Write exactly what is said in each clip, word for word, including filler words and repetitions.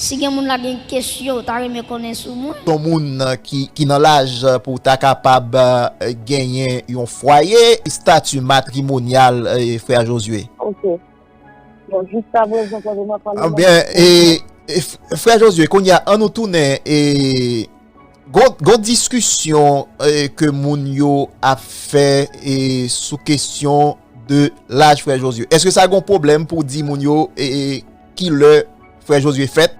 Si gen moun la gen kesyon, ou ta renmen konnen sou mwen? Ton moun ki, ki nan laj pou ta kapab genyen yon fwaye, estati matrimonyal, Frè Josué. Ok. Bon, jiskaprezan, pandan n ap pale, Anbyen, e, e, Frè Josué, kounye a, ann nou tounen, e, gon, gon diskisyon, e, ke moun yo ap fè, e, sou kesyon de laj Frè Josué. Èske sa gon pwoblèm pou di moun yo, e, e, kilè Frè Josué fèt?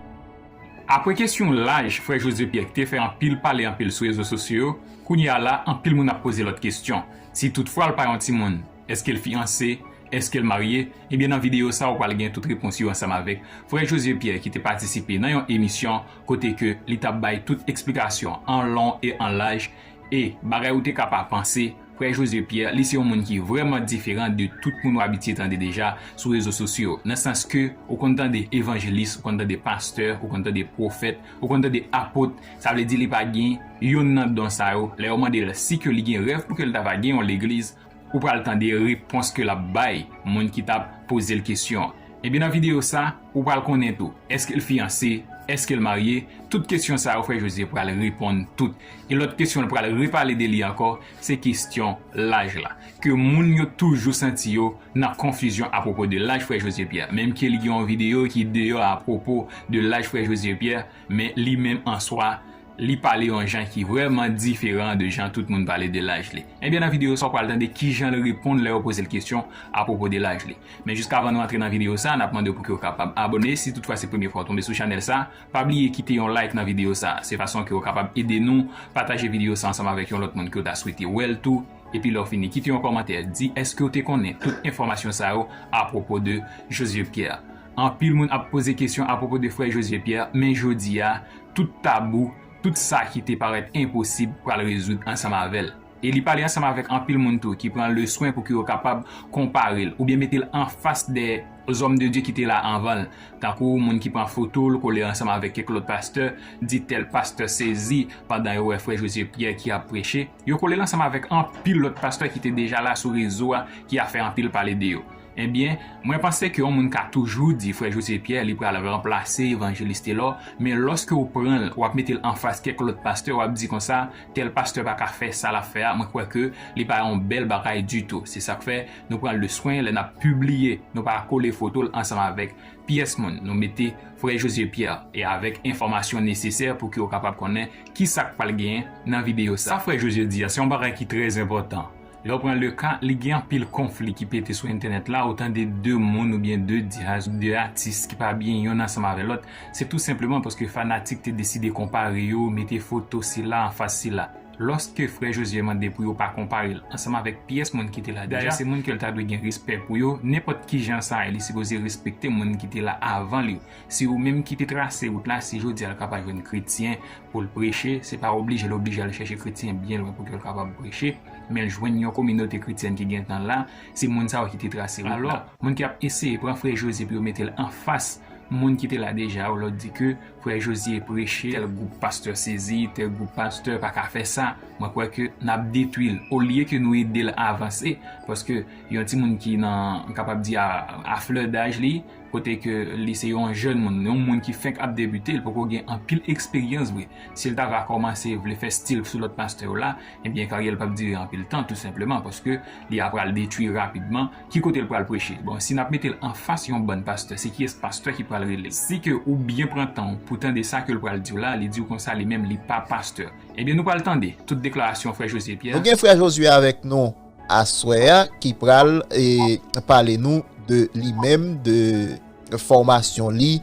Apre kesyon laj Frè Josué Pierre ki te fè anpil pale anpil sou rezo sosyo yo, kounye a la, anpil moun ap poze lòt kesyon. Si toutfwa l pa yon timoun, èske l fiyanse? Èske l marye? Ebyen, nan videyo sa, ou pral gen tout repons yo ansanm avèk Frè Josué Pierre ki te patisipe nan yon emisyon kote ke li t ap bay tout eksplikasyon an lon e an laj. E bagay ou te ka pa panse, Frè Josué Pierre, li se yon moun ki vrèman diferan de tout moun w abitye tande deja sou rezo sosyo yo. Nan sans ke ou konn tande evanjelis, ou konn tande pastè, ou konn tande pwofèt, ou konn tande apot, sa vle di li pa gen youn nan don sa yo. Lè yo mande l si ke li gen rèv pou ke l ta va gen yon legliz, ou pral tande repons ke l ap bay moun ki t ap poze l kesyon an. Ebyen, nan videyo sa, ou pral konnen tou, èske l fiyanse, èske l marye, tout kesyon sa yo, Frè Josué pral reponn tout. E lòt kesyon l pral repale de li ankò, se kesyon laj la. Ke moun yo toujou santi yo nan konfizyon apwopo de laj Frè Josué Pierre. Menm ke li gen yon videyo ki deyò apwopo de laj Frè Josué Pierre, men li menm an swa, li pale yon jan ki vrèman diferan de jan tout moun pale de laj li. Ebyen, nan videyo sa, w pral tande kijan l reponn lè yo poze l kesyon apwopo de laj li. Men jiskavan nou antre nan videyo sa, n ap mande w pou ke w kapab abòne. Si toutfwa se premye fwa w tonbe sou chanèl sa, pa bliye kite yon like nan videyo sa. Se fason ke w kapab ede nou pataje videyo sa ansanm avèk yon lòt moun ke w ta swete wè l tou. Epi lè w fini, kite yon kòmantè. Di èske w te konnen tout enfòmasyon sa yo apwopo de Josué Pierre. Anpil moun ap poze kesyon apwopo de Frè Josué Pierre, men jodi a, tout tabou, tout sa ki te parèt enposib pral rezoud ansanm avè l. E li pale ansanm avèk anpil moun tou ki pran leswen pou ke yo kapab konpare l oubyen mete l anfas de zòm de Dye ki te la anvan l. Tankou moun ki pran foto l, kole ansanm avèk kèk lòt pastè, di tèl pastè sezi pandan yo wè Frè Josué Pierre ki ap preche. Yo kole l ansanm avèk anpil lòt pastè ki te deja la sou rezo a, ki ap fè anpil pale de yo. Ebyen, mwen panse ke yon moun ka toujou di Frè Josué Pierre li pral ranplase Evanjelis Telor, men lòske w pran l, w ap mete l anfas kèk lòt pastè, w ap di konsa, tèl pastè pa ka fè sa l ap fè a, mwen kwè ke li pa yon bèl bagay ditou. Se sa k fè nou pran leswen lè n ap pibliye, nou pa kole foto l ansanm avèk pyès moun. Nou mete Frè Josué Pierre e avèk enfòmasyon nesesè pou ke w kapab konnen ki sa k pral genyen nan videyo sa. Sa Frè Josué di a, se yon bagay ki trè enpòtan. Lè w pran le ka, li gen anpil konfli ki pete sou entènèt la, ou tande de moun oubyen de djaz, de atis ki pa byen yonn ansanm avè lòt. Se tou senpleman paske fanatik te deside konpare yo, mete foto sila anfas sila. Lòske Frè Josué mande pou yo pa konpare l ansanm avèk pyès moun ki te la deja, dayè se moun ke l ta dwe gen respè pou yo, nenpòt kijan sa ye, li sipoze respekte moun ki te la avan l yo. Se yo menm ki te trase wout la, si jodi a l ka pa jwenn kretyen pou l preche, se pa oblije l oblije al chèche kretyen byen lwen pou ke l kapab preche, men l jwenn yon kominote kretyèn ki gentan la, se moun sa yo ki te trase wout la. Alò, moun ki ap eseye pran Frè Josué pou yo mete l anfas moun ki te la deja yo, lè w di ke Frè Josué preche, tèl gwoup pastè sezi, tèl gwoup pastè pa ka fè sa, mwen kwè ke n ap detwi l, olye ke nou ede l avanse, paske yon timoun ki nan, m kapab di a, a flè daj li, kote ke li se yon jèn moun, yon moun ki fenk ap debite, li poko gen anpil eksperyans vre. Si l ta va kòmanse vle fè stil sou lòt pastè yo la, ebyen, karyè l p ap dire anpil tan, tou senpleman, paske li ap pral detwi rapidman. Ki kote l pral preche? Bon, si n ap mete l anfas yon bann pastè, se kiyès pastè ki pral rele l? Si ke ou byen pran tan w pou tande sa ke l pral di w la, li di w konsa li menm li pa pastè. Ebyen, nou pral tande tout deklarasyon Frè Josué Pierre. Nou gen Frè Josué avèk nou aswè a ki pral, e, pale nou de li menm, de fòmasyon li,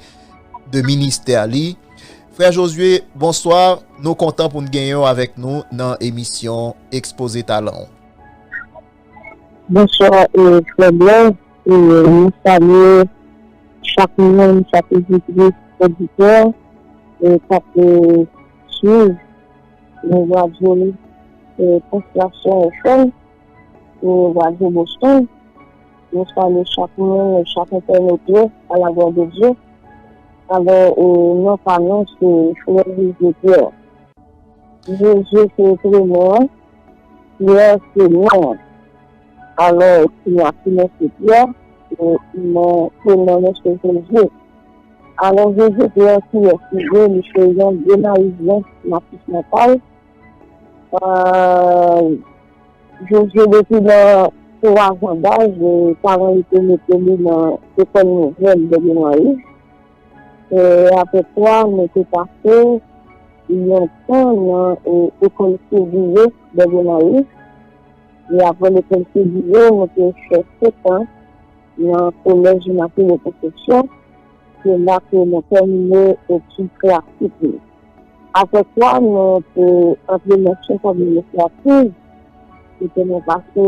de ministè li. Frè Josué, bonswa. Nou kontan pou n genyen w avèk nou nan emisyon Ekspoze Talan w. Bonswa, e, frè Blaise. E, nou salye chak moun, chak oditris, oditè, e, k ap, e, swiv, e, radyo, e, Konsolasyon F M, e, radyo Boston. Nou salye chak moun, chak entènot yo, à la gloire de Dieu. Alò, e, non pa nou, se Frè José Pierre. José se prenon an, Pierre se non an. Alò, siy afime se Pierre, e non, prenon mwen se José. Alò, José Pierre, kiyès li ye? Li se yon Gonayiven, natif natal. Euh, José, depi nan twazan daj, e, paran li te mete li nan lekòl nouvèl de Gonayiv. E, apre sa, nou te pase yon tan nan, e, lekòl Seviye de Gonayiv. E apre lekòl Seviye, nou te fè sèt an nan kolèj Immaculée Conception. Se la ke nou tèmine etid klasik nou. Apre sa, nou te antre nan syans administrativ, kote nou pase,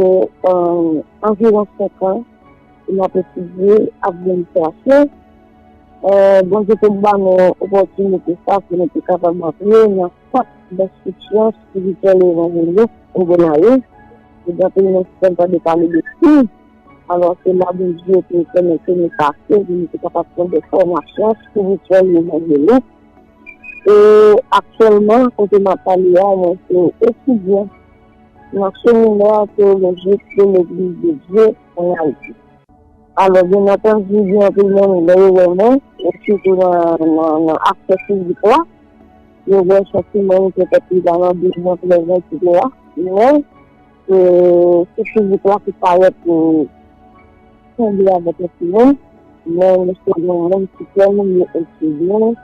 euh, anviwon senk an, e n ap etidye administrasyon. Euh, Bondye te ban nou opòtinite sa pou nou te kapab antre nan sant denstriksyon espirityèl e evanjelik Gonayiv. E gen anpil moun ki konn tande pale de sim. Alò, se la Bondye te pèmèt ke nou pase, pou nou te kapab pran de fòmasyon espirityèl e evanjelik. E aktyèlman, kote m ap pale a, mwen se etidyan nan seminè teyolojik de Legliz de Dye ann Ayiti. Alò, byen antandi, gen anpil moun, lè yo wè mwen, e sitou nan, nan, nan aspè fizik la, yo wè santiman petèt li ta nan de mèt, etsetera. Men, e, se fizik la ki parèt, e, sanble avèk yon timoun, men nou se yon moun ki tèlman byen etidye,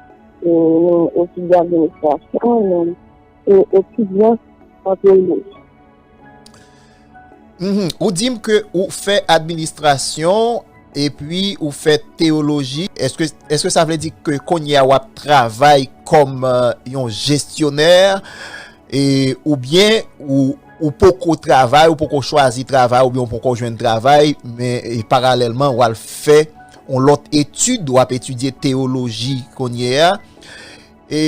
e, nou etidye administrasyon, nou se etidyan an teyoloji. Mhm. Ou di m ke ou fè administrasyon epi ou fè teyoloji. Èske, èske sa vle di ke kounye a w ap travay kòm, euh, yon jesyonè? E, oubyen ou, ou poko travay, ou poko chwazi travay, oubyen ou poko jwenn travay, men, e, paralèlman, w al fè yon lòt etid, w ap etidye teyoloji kounye a. E,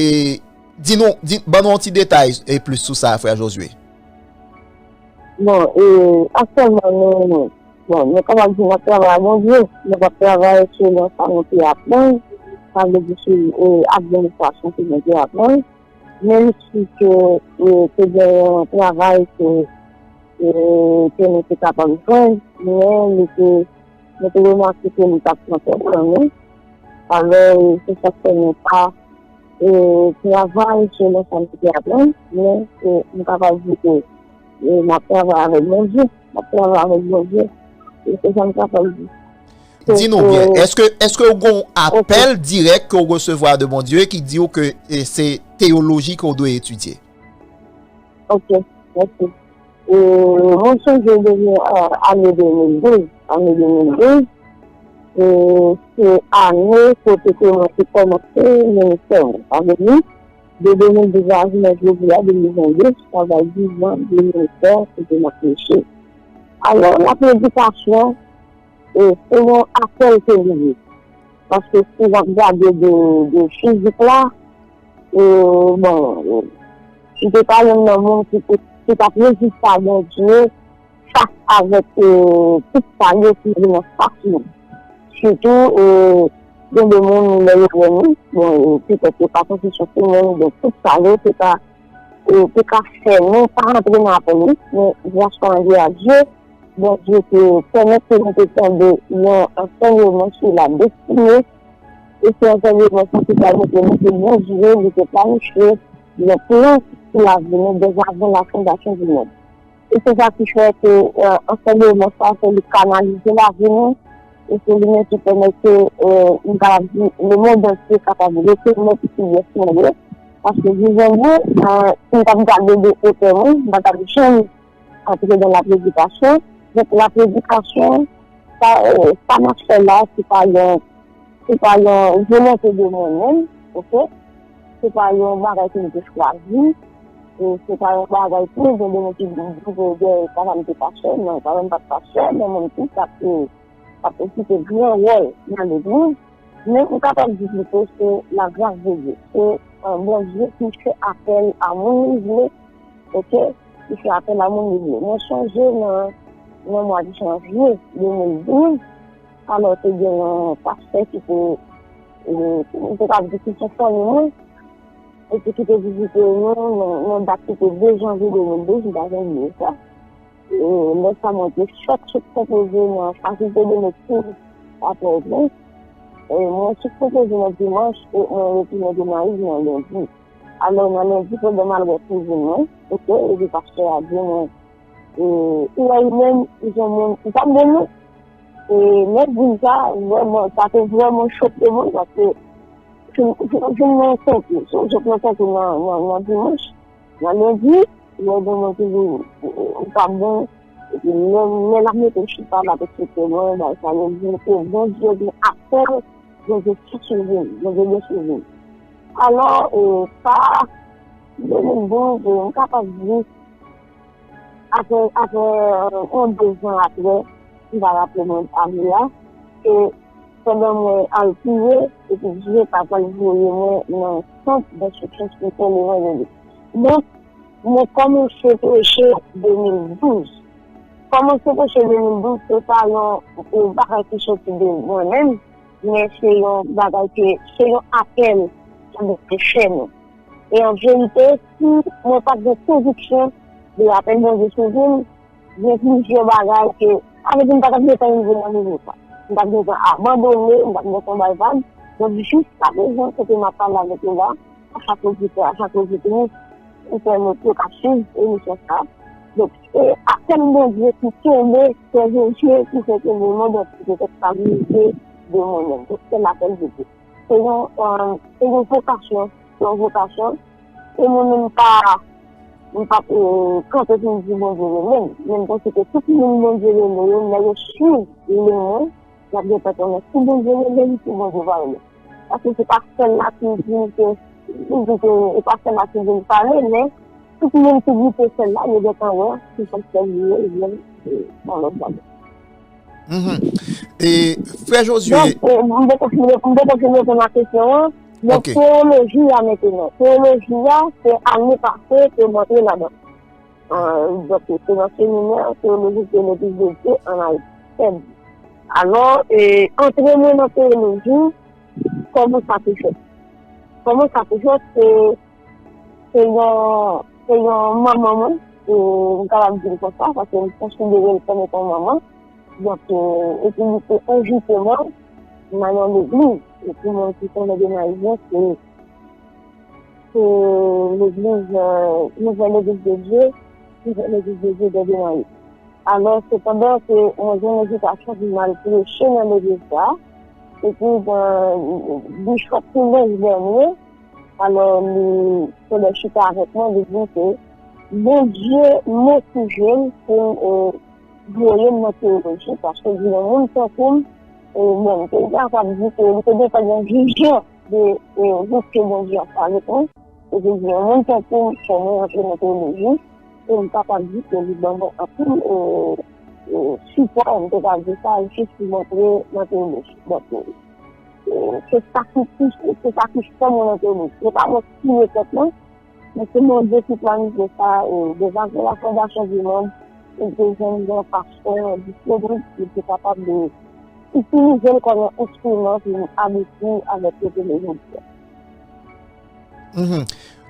di nou, di, ban nou yon ti detay, e, plis sou sa, frè Josué. Bon, e, aktyèlman, nou, bon, nou kapab di n ap travay ak Bondye, nou p ap travay selon sa nou te aprann, sa vle di sou, e, administrasyon ke nou te aprann. Menm si ke, e, te gen yon travay ke, e, ke nou te kapab jwenn, men li te, nou te remake ke li t ap pran twòp tan nou. Alò, e, se sa k fè nou pa, e, travay selon sa nou te aprann, men, e, m kapab di ke, e, m ap travay avèk Bondye, m ap travay avèk Bondye, e se sa m kapab di. Di nou byen, èske, èske w gen yon apèl dirèk ke w resevwa de Bondye ki di w ke, e, se teyoloji ke w dwe etidye? Ok, mèsi. E, mwen sonje depi, e, ane de mil douz, ane de mil douz, e, se ane kote ke mwen te kòmanse ministè mwen. Sa vle di, de de mil douz a jounen jodi a, de mil venndez, sa va diz an de ministè kote m ap preche. Alò, lapredikasyon, e, se yon apèl ke li ye. Paske si w ap gade de, de fizik la, e, bon, e, m te pa youn nan moun ki te, ki t ap rezista Bondye fas avèk, e, tout sa yo ki vin anfas mwen. Sitou, e, gen de moun, lè yo wè nou, bon, e, petèt yo pa konte sou timoun, donk tout sa yo, se pa e, te ka fè nou pa rantre nan apèl li, men gras pa Bondye a Dye, Bondye te pèmèt ke nou te tande yon ansèyman sou la destine, e se ansèyman sa ki pral montre nou ke Bondye, li te planifye yon plan pou lavi nou dezavan la fondasyon di mond. E se sa ki fè ke, e, ansèyman sa, se li kanalize lavi nou, e se li menm ki pèmèt ke, e, nou kapab di, lemonn antye kapab rekonèt kiyès mwen ye. Paske, dizon byen, e, si m t ap gade de otè mwen, m pa t ap janm antre nan lapredikasyon. Donk, lapredikasyon, sa, e, sa m ap fè la, se pa yon, se pa yon volonte de mwen menm, oke? Se pa yon bagay ke m te chwazi, e se pa yon bagay pou gen de moun ki di ke, e, papa m te pastè, non, papa m pa t pastè, men moun ki t ap, e, t ap okipe gran wòl nan legliz. Men m kapab di plito se la gras de Dye. Se, e, Bondye ki fè apèl a moun li vle, oke? Ki fè apèl a moun li vle. Mwen sonje nan, nan mwa de janvye de mil douz, alò te gen yon pastè ki te, e, m te ka di ki se fanmi mwen, epi ki te vizite nou nan, nan dat ki te de janvye de mil douz, m pa janm bliye sa. E, lè sa mwen te fèk sot konpoze nan Fakilte de Medsin Pòtoprens. E mwen sou pwopoze nan dimanch, e mwen retounen Gonayiv nan lendi. Alò, nan lendi, pandan m al wè kouzin mwen, oke, epi pastè a di mwen, e, ou wè li menm, li se yon moun, li pa bon non. E, lè l di m sa, vrèman, sa te vrèman choke mwen, paske fin, fin, fin nan konkou, si w sot nan konkou nan, nan, nan dimanch, nan lendi, lè gen moun ki di ou pa bon, epi lè, lè l ap mete chita, l ap eksplike mwen, bagay sa yo, di ke Bondye gen apèl, Bondye chèche vin, Bondye gen sou vin. Alò, e, sa, de mil douz, e, m kapab di, apre, apre, e, yon de zan apre, m pa raple mwen ane a, e pandan mwen al priye, epi Dye pa pral voye mwen nan sant denstriksyon espirityèl evanjelik. Donk, mwen kòmanse preche de mil douz. Kòmanse preche de mil douz, se pa yon, yon bagay ki soti de mwen menm, men se yon bagay ke, se yon apèl ke Bondye fè mwen. E an verite, si mwen pa t gen konviksyon de apèl Bondye sou vi m, gen plizyè bagay ke, sa vle di m pa t ap gentan rive nan nivo sa. M t ap gentan abandone, m t ap gentan bay vag. Donk, jiskaprezan, kote m ap pale avèk ou la, a chak oditè, a chak oditris, entènot yo k ap swiv emisyon sa. Donk, se apèl Bondye ki kenbe, Sè Jozye, ki fè ke le monde entier te stabilize de mwen menm. Donk, se lapèl Bondye. Se yon, e, se yon vokasyon, se yon vokasyon. E mwen menm pa, m pa, e, kanpe pou m di Bondye renmen m. Men m panse ke tout moun Bondye renmen yo, lè yo swiv li mwen, y ap gentan konnen si Bondye renmen li, si Bondye pa renmen. Paske se pa sèl la ki di ke, ki di ke, e pa sèl la ki vin pale, men tout moun ki di ke sèl la, yo gentan wè ki se sèl li ye, li menm, e, yon lòt bagay. Mhm. E, frè Jozye. Donk, e, m poko fin, m poko fin reponn a kesyon an. Donk, ok. Teyoloji a mentenan. Teyoloji a, se ane pase ke m antre ladan. E, donk, se nan seminè teyolojik de Legliz de Dye ann Ayiti. Alò, e, antre mwen nan teyoloji, kòman sa te fèt? Kòman sa te fèt? Se, se yon, se yon manman mwen, e, m kapab di l konsa, paske m konsidere l kòm etan manman. Donk, e, epi li te envite mwen nan yon legliz. Epi mwen ki konnen de Mayiz, se, se legliz, e, Nouvelle Église de Dieu, Nouvelle Église de Dieu de Gonayiv. Alò, sepandan ke mwen jwenn envitasyon pou m al preche nan legliz sa, epi, e, bishop Pulens Bernier, alò, li te chita avèk mwen, li di ke Bondye motive l pou, e, voye m nan teyoloji, paske gen yon moun tankou m, e, bon, m te kapab di ke li te gentan gen vizyon de, e, wout ke Bondye ap pale pou m. E, gen yon moun tankou m, fè mwen rantre nan teyoloji, e m kapab di ke li ban mwen anpil, e, e, sipò, m te ka di sa, jis pou m antre nan teyoloji. Donk, e, e, se sa ki, se sa ki fè mwen nan teyoloji. Se pa mwen ki siye tèt mwen, men se Bondye ki planifye sa, e, devan ke la fondasyon di mond, e te jwenn yon pastè disponib ki te kapab de itilize l kòm yon enstriman pou m abouti avèk kote m ye jodi a. Mhm.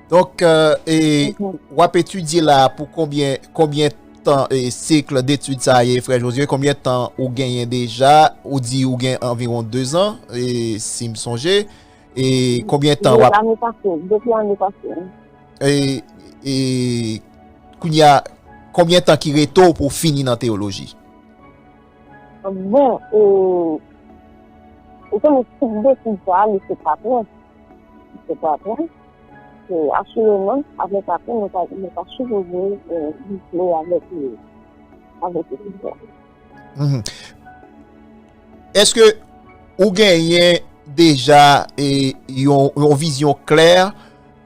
Donk, e, e, mhm, w ap etidye la pou konbyen, konbyen tan, e, sik detid sa ye, frè Jozye? Konbyen tan ou genyen deja? Ou di ou gen anviwon de zan, e, si m sonje. E konbyen tan w ap... De ane pase, depi ane pase. E, e kounye a, konbyen tan ki rete w pou w fini nan teyoloji? Bon, e, ou konnen sik detid sa, li se katran. Se pa vre. E, asireman, apre sa, nou pa, nou pa sipoze, e, boucle avèk, e, avèk etid sa. Mhm. Èske ou genyen deja, e, yon, yon vizyon klè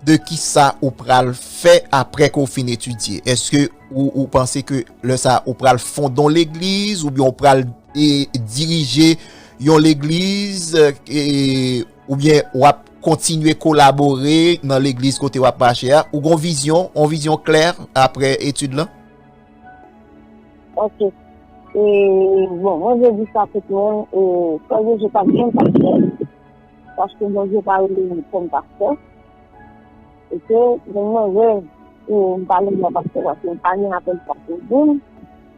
de kisa ou pral fè apre ke w fin etidye? Èske ou, ou panse ke lè sa a ou pral fonde yon legliz oubyen ou pral, e, dirije yon legliz, e, oubyen w ap kontinye kolabore nan legliz kote w ap mache a? Ou gon vizyon, yon vizyon klè apre etid lan? Ok. E, bon, mwen vle di sa tout moun, e, frè Jezi pa t janm pastè, paske Bondye pa rele li kòm pastè. Ok, men mwen wè, e, m pa leve nan pastè paske m pa gen apèl sa pou di m,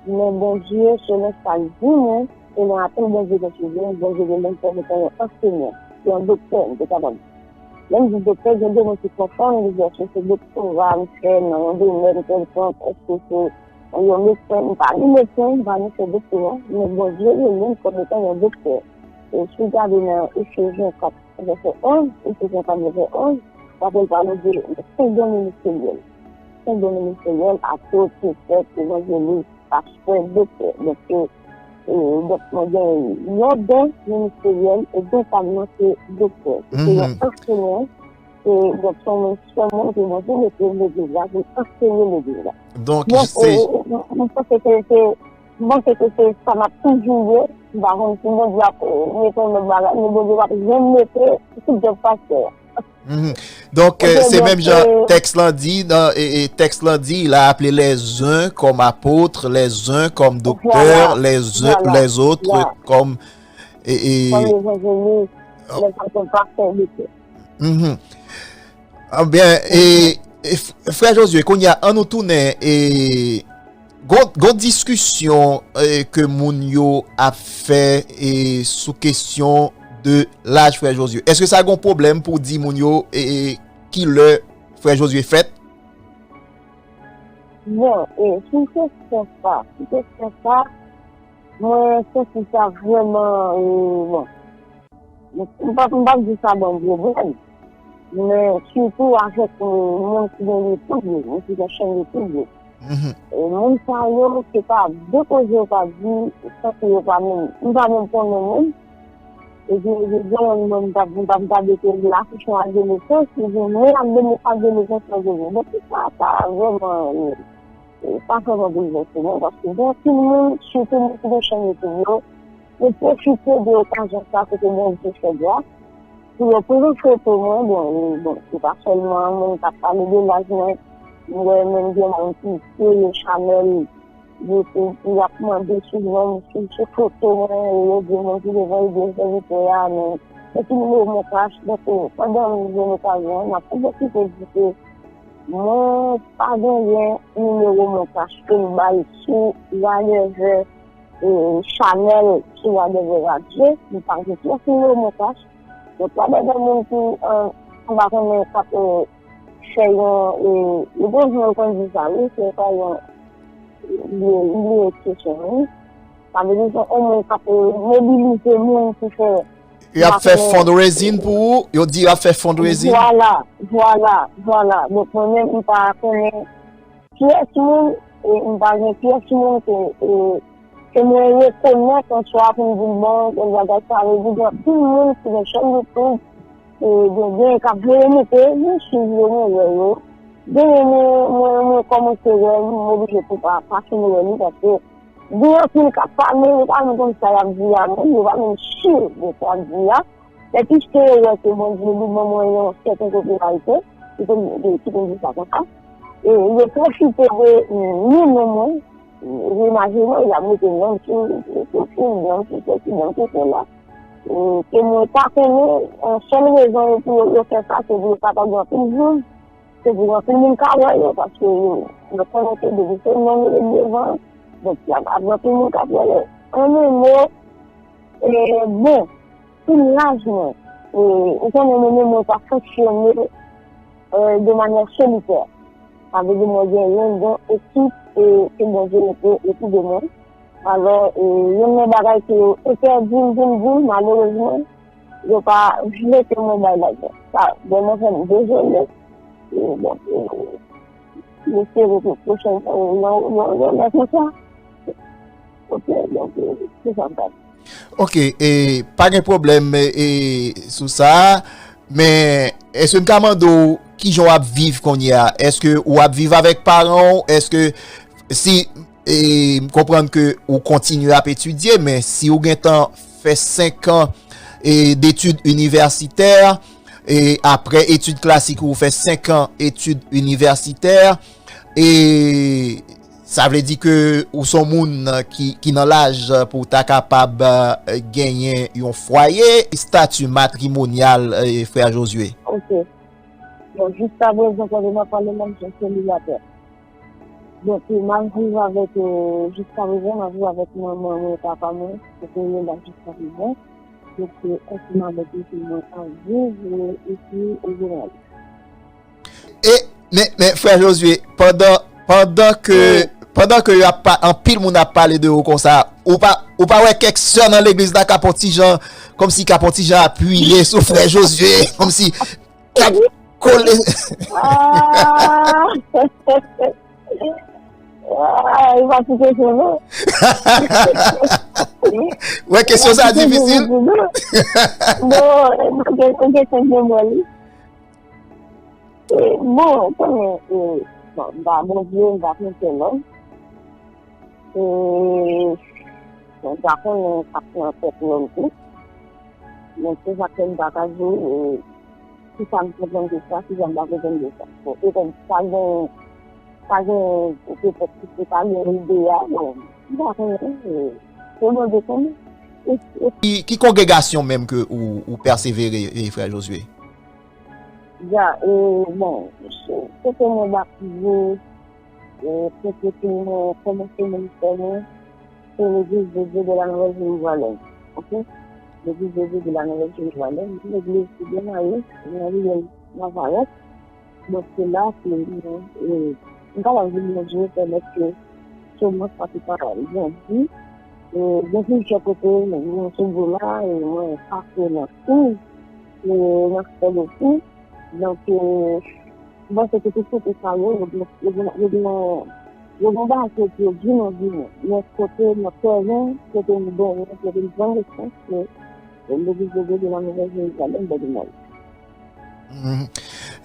men Bondye, selon sa l di mwen, E nan apèl Bondye gen sou mwen, Bondye gen menm kòm etan yon ansenyan, se yon doktè, m te kapab. Lè m di doktè, gen de moun ki konfonn, li di èske se doktora m fè nan yon domèn kèlkonk, èske se yon medsen, m pa ni medsen, m pa ni fè doktora, men Bondye li menm kòm etan yon doktè. E si w gade nan Efezyen kat, vèsè onz, Efezyen kat, vèsè onz, w ap wè l pale de senk don ministeryèl. Senk don ministeryèl, apot, pwofèt, evanjelis, pastè, doktè. Donk, se, e, donk, mwen gen yon don ministeryèl, e don pa m nan se doktè. Se yon ansenyan, e, donk, se yon sèl moun ke Bondye mete legliz la pou l ansenye legliz la. Donk, se, e, e, mwen panse ke se, mwen panse ke se sa n ap toujou ye. M pa konn si Bondye ap, e, mete yon lòt bagay, men Bondye p ap janm mete tout djòb pastè. Mhm. Donk, e, se menm jan tèks lan di, nan, e, e, tèks lan di, il a appelé les uns comme apôtres, les uns comme docteurs, les uns, les autres comme, e, e, kòm evanjelis, lè sa kòm pastè, doktè. Mhm. Ebyen, e, e, f-, frè Josué, kounye a, an nou tounen, e, gon, gon diskisyon, e, ke moun yo ap fè, e, sou kesyon de laj, frè Josué. Èske sa gon pwoblèm pou w di moun yo, e, e, ki lè frè Josué fèt? Bon, e, sou kesyon sa, sou kesyon sa, mwen santi sa vrèman, e, bon. M p ap, m p ap di sa ban m pwoblèm, men sitou avèk, e, moun ki gen YouTube yo, moun ki gen chèn YouTube yo. Mhm. E moun sa yo, se pa de koze yo pa di, san ke yo pa menm, m pa menm konnen moun. Epi, epi, gen yon moun m t ap, m t ap gade ke li afich yon adelesans, li di, mwen adelesans mwen genyen. Donk, sa, sa vrèman, e, e, sa vrèman boulvèse mwen, paske gen anpil moun, sitou moun ki gen chèn YouTube yo, yo pwofite de okazyon sa kote Bondye fè gras, pou yo pran foto mwen, bon, e, bon, se pa sèlman moun k ap pale de laj mwen, m wè menm gen moun ki kreye chanèl YouTube, y ap mande sou non m, sou, sou foto mwen, e yo di moun ki devan eglez sèvitè a, men, men ki nimewo mwen kache, donk, e, pandan m jwenn okazyon an, m ap pwofite di ke mwen pa genyen nimewo mwen kache pou m bay sou whatever, e, chanèl, sou whatever radyo, m pa gen pyès nimewo mwen kache. Donk, whatever moun ki, e, m pa konnen k ap, e, fè yon, e, yo bezwen yo konn di sa, wi, se pa yon, li, li ekspresyon, wi. Sa vle di se yon moun k ap, e, mobilize moun pou fè, y ap fè fundraising pou ou, yo di y ap fè fundraising. Vwala, vwala, vwala. Donk, mwen menm, m pa konnen pyès moun, e m pa gen pyès moun ke, e, ke mwen rekonèt an swa pou m di, bon, tèl bagay, sa vle di gen anpil moun ki gen chèn YouTube, e, gen, gen k ap voye monte, mwen swiv yo, mwen wè yo. Genyen mwen, mwen, mwen kòmanse wè, m oblije pou pa, pa fin wè li, paske gen anpil k ap pale, yo pa menm konn sa y ap di a menm, yo pa menm si de sa y ap di a. Men piske yo wè ke Bondye li ban mwen yon sèten popilarite, ki te, ki te di sa konsa. E yo pwofite de, mm, non mwen, imaj mwen, y ap mete non m sou, sou fil, non m sou sesi, non m sou sela. E ke mwen pa konnen, yon sèl rezon pou yo, yo fè sa, se pou yo kapab gen anpil views, se pou anpil moun ka wè yo, paske yo, yo konnen ke depi se non yo met devan, donk y ap, ap gen anpil moun k ap wè yo. An yon mo, e, bon, pou laj mwen, e, ou konnen mwen menm mwen pa fonksyone, e, de manyè solitè. Sa vle di mwen gen yon bon ekip, e, ke Bondye mete otou de mwen. Alò, e, youn nan bagay ke yo entèdi m pou m di, malerezman, yo pa vle ke mwen bay laj mwen. Sa vrèman fè m dezole. E, bon, e, m espere ke pwochen fwa, yo, yo, yo, yo lè konsa. Ok, donk, e, se sa m ka di. Ok, e, pa gen pwoblèm, e, sou sa, men èske m ka mande w kijan w ap viv kounye a? Èske w ap viv avèk paran w? Èske si, e, m konprann ke ou kontinye ap etidye, men si ou gentan fè senk an, e, detid inivèsitè, e, apre etid klasik ou fè senk an etid inivèsitè, e sa vle di ke ou se yon moun ki, ki nan laj pou w ta kapab, e, genyen yon fwaye, estati matrimonyal, e, frè Josué? Ok. Bon, jiskaprezan, pandan m ap pale la, m se yon selibatè. Donk, m ap viv avèk, euh, jiska prezan, m ap viv avèk manman mwen, papa mwen, kote yo la jiska prezan. Donk, euh, ansanm avèk yo, se mwen k ap viv, euh, isi, o Gonayiv. E, men, men, frè Josué, pandan, pandan ke, pandan ke y ap pa, anpil moun ap pale de ou konsa, ou pa, ou pa wè kèk sè nan legliz la k ap on ti jan, kòmsi k ap on ti jan apiye sou frè Josué, kòmsi k ap kole. Ah! Ah, e pa ti kesyon, non. Wè, kesyon sa difisil. Bon, e pa kesyon, kesyon de mwen, li. E, bon, konnen, e, bon, m pa Bondye, m pa konn sè lòm. E, bon, m pa konnen sa k nan tèt lòm tou. Men se sa k fè m pa ka di w, e, kisa m konprann de sa, kisa m pa konprann de sa. Bon, petèt pa gen, pa gen, petèt ki se pa gen ide a, bon, m pa konnen, e, se Bondye konnen. E, e, Ki, ki kongregasyon menm ke ou, ou pèsevere, e, frè Josué? Ya, e, bon, se, se kote mwen batize, e, se kote mwen kòmanse ministè mwen, se Legliz de Dieu de la Nouvelle Jérusalem. Ok? Legliz de Dieu de la Nouvelle Jérusalem, se legliz ki demare nan riyèl Nazarèt. Donk, se la ke mwen, e, m kapab di Bondye pèmèt ke semans sa te ka grandi. E, gen plizyè kote, mwen sou bò la, e mwen pase nan kou, e nan fè de kou. Donk, e, m panse ke tout kote sa yo, yo gen, yo gen, yo gen, yo gen bagay ke Bondye di nan vi mwen. Men kote nan tèren, kote m benyen, kote m pran nesans, se, e, Legliz de Dieu de la Nouvelle Jérusalem, Bòdimòl. Mhm.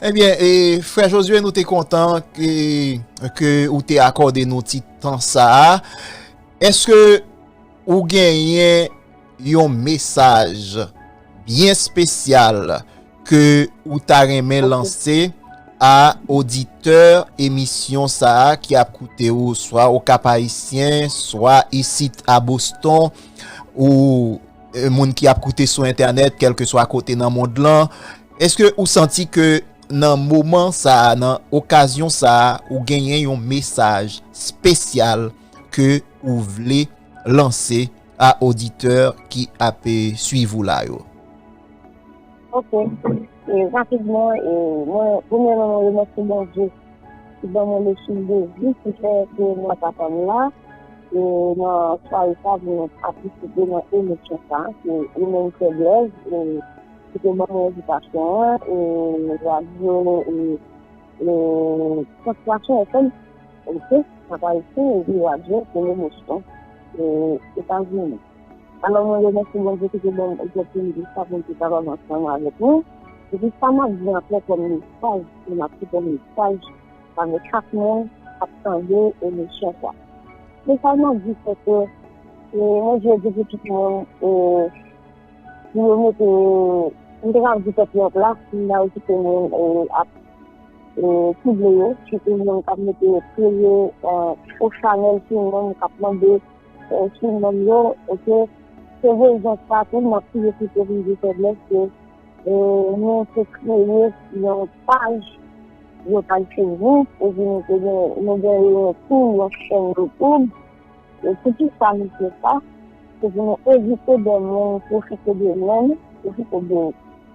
Ebyen, e, frè Josué, nou te kontan ke, ke ou te akòde nou ti tan sa a. Èske ou genyen yon mesaj byen espesyal ke ou ta renmen lanse a oditè emisyon sa a ki ap koute ou, swa Okap Ayisyen, swa isit a Boston, ou, e, moun ki ap koute sou entènèt, kèlkeswa kote nan mond lan? Èske ou santi ke nan moman sa a, nan okazyon sa a, ou genyen yon mesaj espesyal ke ou vle lanse a oditè ki ap, e, swiv ou la yo? Ok. E, rapidman, e, mwen, premyèman, mwen remèsye Bondye ki ban mwen le souffle de vie, ki fè ke mwen kapab la, e, nan sware sa pou mwen patisipe nan emisyon sa, ke Humaine Faiblesse, e, ki te ban mwen envitasyon an, e, radyo, e, e, Konspirasyon F M, ok, Cap Haïtien, epi radyo Tele Boston, e, Etazini. Alò, mwen remèsye Bondye ki te ban m opòtinite sa pou m te kapab ansanm avèk nou. Epi sa m ap di anklè kòm mesaj, e m ap di kòm mesaj avèk chak moun k ap tande emisyon sa. Mesaj m ap di se ke, e, mwen vle di pou tout moun, e, pou yo mete, m te ka di pèp yo an plas, m pa okipe moun, e, ap, e, ki vle yo, sitou moun k ap mete kreye, e, fo chanèl sou moun, k ap mande, e, sou moun yo, ok. Se rezon sa tou, m ap kriye pou Legliz de Fèblès ke, e, nou te kreye yon paj, yon paj Facebook, epi nou te gen, nou genyen tou yon chèn YouTube. E pou ki sa nou fè sa? Se pou nou evite de moun pwofite de nou, pwofite de,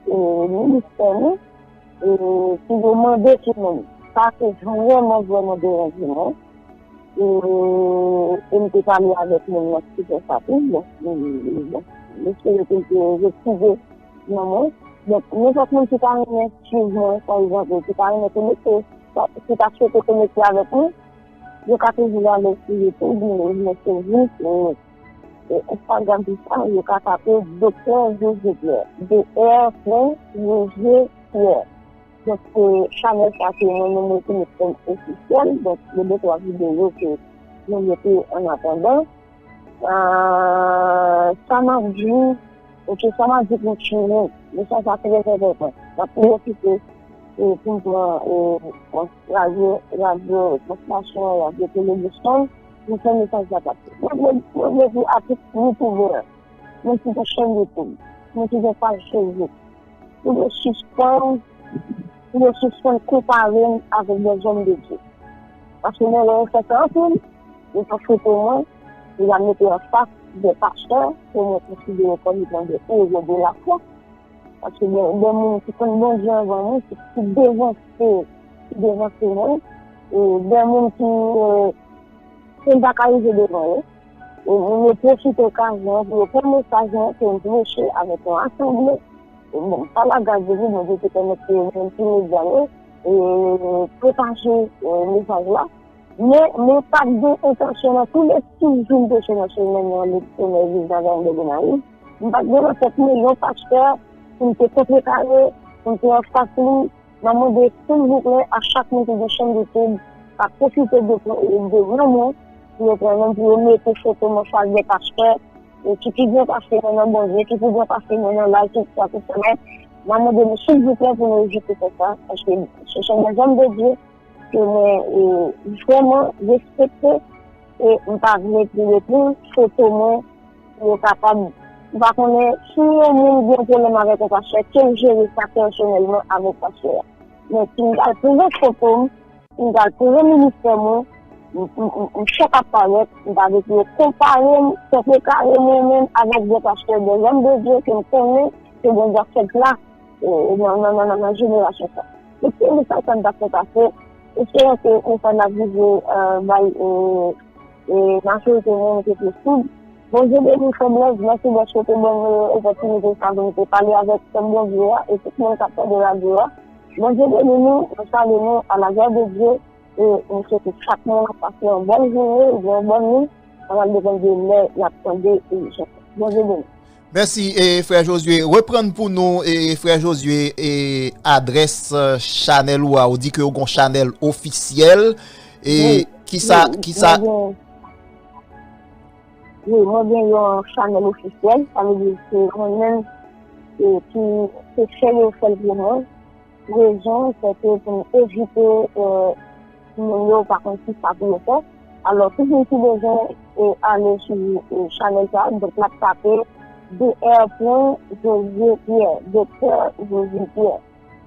e, ministè nou, e, pou yo mande sou nou. Sa te vrèman, vrèman deranje mwen. E, e m te pale avèk moun nan ki fè sa tou. Bon, m, bon, m espere ke l te retire nan mwen. Donk, nenpòt moun ki ta renmen swiv mwen, pa egzanp, ki ta renmen konekte, ki ta swete konekte avèk mwen, yo ka toujou ale sou YouTube, mwen, mwen se Ruth, e, e Instagram, tout sa, yo ka tape Doktè José Pierre, D R pwen José Pierre. Donk, e, chanèl sa se mwen menm mwen ki met kòm ofisyèl, donk, gen de twa videyo ke nou mete an atandan. Ah, sa m ap di, ok, sa m ap di pou timoun, mesaj sa trè enpòtan. M ap pwofite, e, pou m pran, e, radyo, radyo Konspirasyon, radyo Tele Boston, pou m fè mesaj sa pase. Mwen vle, mwen vle di a tout youtubè, moun ki gen chèn YouTube, moun ki gen paj Facebook, pou yo sispann, pou yo sispann konpare m avèk dèzòm de Dye. Paske mwen wè yo fè sa anpil, yo pran foto mwen, yo al mete anfas de pastè ke mwen konsidere kòm etan de ewo de lafwa. Paske de, de moun ki konn Bondye anvan mwen, ki, ki devanse, ki devanse mwen, e de moun ki, e, ke m pa ka rive devan yo. E moun yo pwofite okazyon an pou yo pran mesaj mwen ke m preche avèk yon asanble. E bon, pa la gras de Dye, Bondye te pèmèt ke yo jwenn ti medya yo, e pwopaje, e, mesaj la. Men, mwen pa t gen entansyon nan tou lè sis jou m te fè nan semèn nan, lè semèn legliz Nazarèn de Gonayiv. M pa t gen nan tèt mwen yon pastè pou m te kontrekare, pou m te anfas li. M ap mande silvouplè a chak moun ki gen chèn YouTube, pa pwofite de, de non mwen, pou yo pran non m, pou yo mete foto m anfas de pastè, e ki pi byen pase mwen nan Bondye, ki pi byen pase mwen nan laj, tout sa, tout sa. Men, m ap mande nou silvouplè pou nou evite fè sa, paske se sont des hommes de Dieu, ke mwen, e, vrèman respekte, e m pa vle pou yo pran foto mwen, pou yo kapab, m pa konnen si yon moun gen yon pwoblèm avèk yon pastè, ke l jere sa pèsonèlman avèk pastè a. Men si m pral pran foto m, si m pral pran ministè mwen, m, m, m, m chak ap parèt, m pa vle pou yo konpare m, kontrepare mwen menm avèk de pastè, de lòm de Dye ke m konnen ke Bondye ap fè gras e, nan, nan, nan, nan, nan jenerasyon sa. Donk, se mesaj sa m ta fè pase. Esperan ke mesaj la rive, e, bay, e, e, majorite moun ke posib. Bondye beni w, frè Blaise. Mèsi dèske w te ban m, e, opòtinite sa pou m te pale avèk pèp Bondye a e tout moun k ap tande radyo a. Bondye beni nou, nou salye nou à la gloire de Dieu. E nou swete chak moun ap pase yon bòn jounen, yon bòn nuit. Sa pral depann de lè y ap tande emisyon sa. Bondye beni. Mèsi, e, frè Josué. Reprann pou nou, e, frè Josué, e, adrès, e, chanèl ou a. Ou di ke ou gon chanèl ofisyèl. E wi, kisa, wi, kisa mwen gen, wi, mwen gen yon chanèl ofisyèl. Sa vle di se mwen menm, e, ki, ki fè yo fè l pou mwen. Rezon, se ke pou n evite, e, moun yo pa konn kisa pou yo fè. Alò, tout moun ki bezwen, e, ale sou, e, chanèl sa, donk, l ap tape D R pwen Josué Pierre, Doktè Josué Pierre.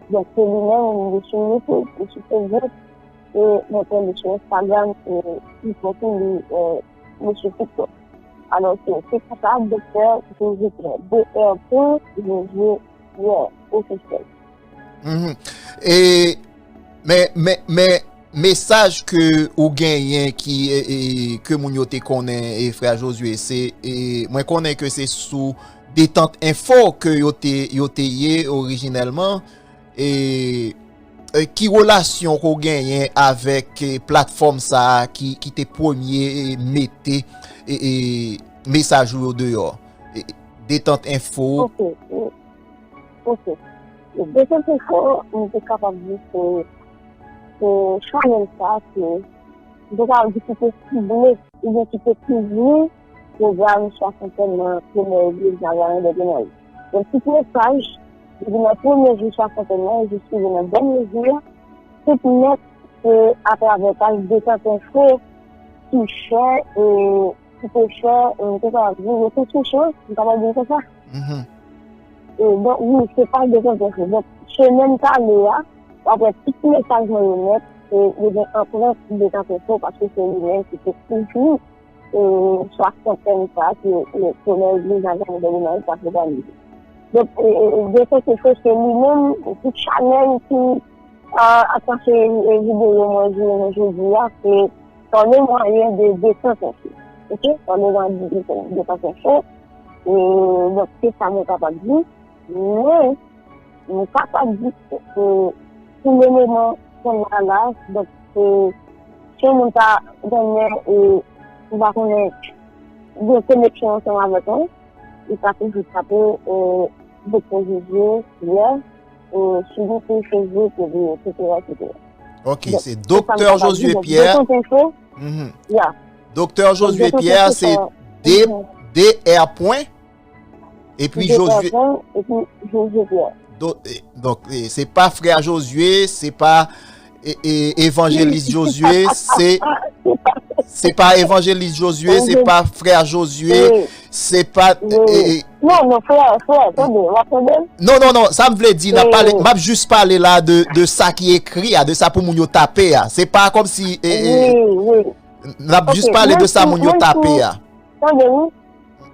Donk, se li menm, li sou YouTube, li sou Facebook, e mwen kwè li sou Instagram, e li poko li, e, li sou TikTok. Alò, se, se konsa, Doktè Josué Pierre, D R pwen Josué Pierre, ofisyèl. Mhm. E, men, men, men, mesaj ke ou genyen ki, e, e, ke moun yo te konnen, e, frè Josué, se, e, mwen konnen ke se sou Detant Info ke yo te, yo te ye orijinèlman. E, e, ki relasyon ke w genyen avèk, e, platfòm sa a ki, ki te premye, e, mete, e, e, mesaj ou yo deyò? E, Detant Info. Ok, e, Ok. Depi se fò, m te kapab di se, se chanèl sa ke, m te kapab di ki te sible, oubyen ki te kouvri pwogram swasantèn nan premyè legliz Nazaryen de Gonayiv. Donk, tout mesaj, depi nan premye jou swasantèn nan, jis rive nan dènye jou a, tout nèt se atravè paj Detant Info ki fè, e, ki te fè, e, m te kapab di, rekonstriksyon, m kapab di l konsa. Mhm. E, donk, wi, se pa de kontrèfo. Donk, semèn pale a, w ap wè tout mesaj mwen yo nèt, e, yo gen anprent de kontrèfo, paske se li menm ki te kouvri, e, swasantèn sa, ki, e, premyè legliz Nazaryen de Gonayiv t ap òganize. Donk, e, e, e, de kontrèfo, se li menm, tout chanèl ki, a, atake, e, videyo mwen jwe nan jodi a, se par le moyen de Detant Info. Ok? Par le moyen de Detant Info. E, donk, se sa mwen kapab di. Men, mwen kapab di ke, pou le moman, kounye a la, donk, e, si yon moun ta renmen, e, ou pa konnen, gen koneksyon ansanm avèk mwen, ou ka toujou tape, e, Doktè Josué Pierre, e, sou YouTube, Facebook, epi, etsetera, etsetera. Ok, donk, se se sa m Doktè kapab di. Josué Donk, Pierre. Detant Info, mhm, ya. Doktè Donk, Josué Detant Pierre, Info, se sa, D, mhm, D R pwen, epi D R Josué pwen, epi Josué Pierre. Do-, e, donk, e, se pa frè Josué, se pa, e, e, evanjelis Josué, se, se pa, se pa, Se pa Evanjelis Josué, se pa frè Josué, se pa... Non, non, frè, frè, tande, w ap tande? Non, non, non, sa m vle di, n ap pale, m ap jis pale la de, de sa ki ekri a, de sa pou moun yo tape a. Se pa kòmsi, e, e, n ap jis pale de sa moun yo tape a. Tande, wi.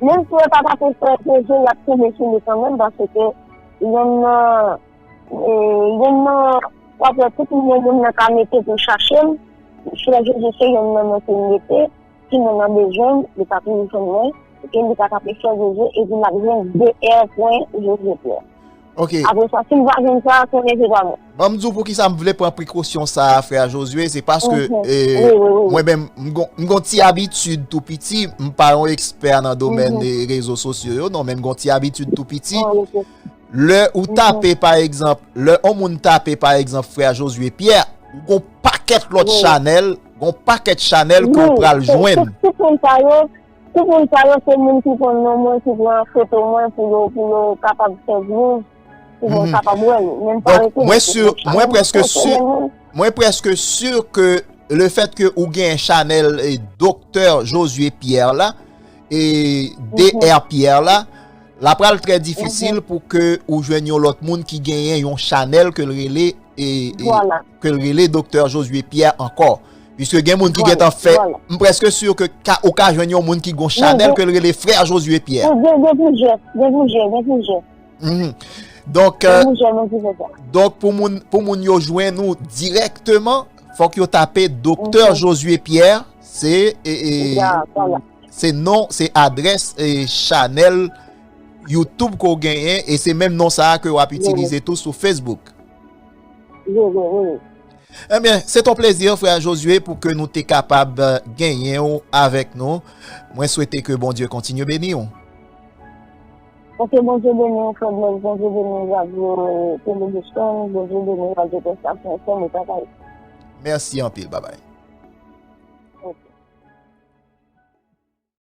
Menm si yo ta tape frè Josué, y ap tonbe sou li kanmenm, paske yonn nan, e, yonn nan, w ap wè tout moun, moun nan ka mete pou chache l. Frè Josué se yonn nan non ke m mete. Si moun nan bezwen m, li ka toujou jwenn mwen, epi li ka tape frè Josué, epi l ap jwenn D R pwen Josué Pierre. Ok. Apre sa, si l pa jwenn sa, konnen se pa mwen. Ban m di w poukisa m vle pran prekosyon sa a, frè Josué, se paske, e, mwen menm, m gon, m gon ti abitid tou piti, m pa yon ekspè nan domèn, e, rezo sosyo yo, non, men m gon ti abitid tou piti. Lè ou tape, pa egzanp, lè yon moun tape, pa egzanp, frè Josué Pierre, ou gon pakèt lòt chanèl, gon pakèt chanèl ke w pral jwenn. Tout, tout moun sa yo, tout moun sa yo, se moun ki konn non mwen, ki pran foto mwen pou yo, pou yo kapab fè views, pou yo kapab wè l. Men m pa rete nan sou chanèl mwen, mwen prèske si, mwen prèske si ke le fèt ke ou gen chanèl, e, Doktè Josué Pierre la, e D R Pierre la, l ap pral trè difisil pou ke ou jwenn yon lòt moun ki genyen yon chanèl ke l rele, e, e, ke l rele Doktè Josué Pierre ankò. Piske gen moun ki gentan fè, m prèske si ke ka, ou ka jwenn yon moun ki gon chanèl ke l rele Frè Josué Pierre. Gen, gen plizyè, gen plizyè, gen plizyè. Donk, e, donk pou moun, pou moun yo jwenn ou dirèkteman, fòk yo tape Doktè Josué Pierre, se, e, e, se non, se adrès, e, chanèl YouTube ke w genyen, e se menm non sa a ke w ap itilize tou sou Facebook. Ebyen, se ton plezi, frè Josué, pou ke nou te kapab, e, genyen w avèk nou. Mwen swete ke Bondye kontinye beni w. Ok, Bondye beni w, frè Blaise, Bondye beni w, Radio Tele Boston, Bondye beni w, Radio Prestasyon F M, e pa kay. Mèsi anpil, babay.